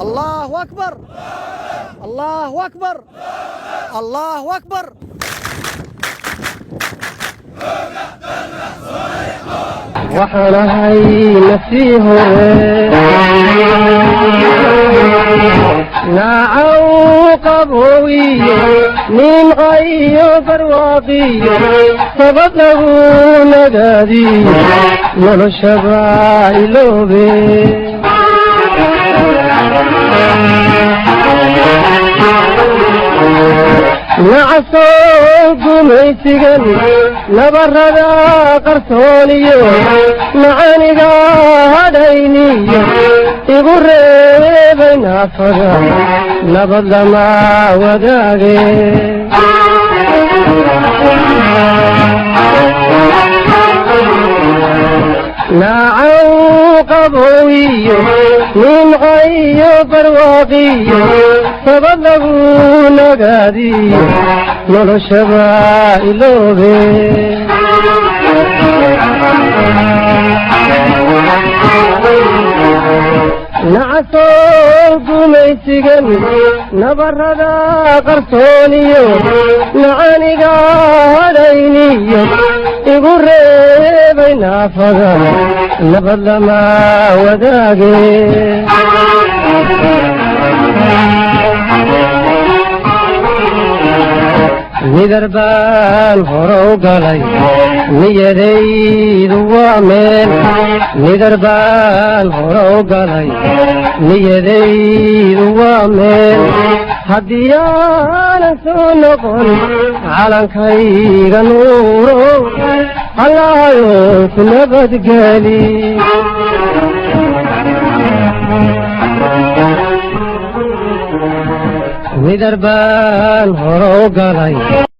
Allahu akbar, Allahu akbar, Allahu akbar. Waxaan ahay nafii hore naacaw qaboowiyo nimcayo barwaaqiyo sabad lagu nagaadiyo noloshaba iloobe. Nacasow gumaysigan nabarada qarsooniyo macaniga hadhayniyo igu reebay naafada nabad lama wadaage. Naacaw qaboowiyo nimcayo barwaaqiyo sabad lagu nagaadiyo noloshaba iloobe. Nacasow gumaysigan nabarada qarsooniyo macaniga hadhayniyo igu reebay naafada nabad lama wadaage. Nidar baan hore u galay niyadaydu waa meel, nidar baan hore u galay niyadaydu waa meel, haddii aanan soo noqon calankayga nuuro Allahayo ku nabadgeli. Nidar baan hore u galay.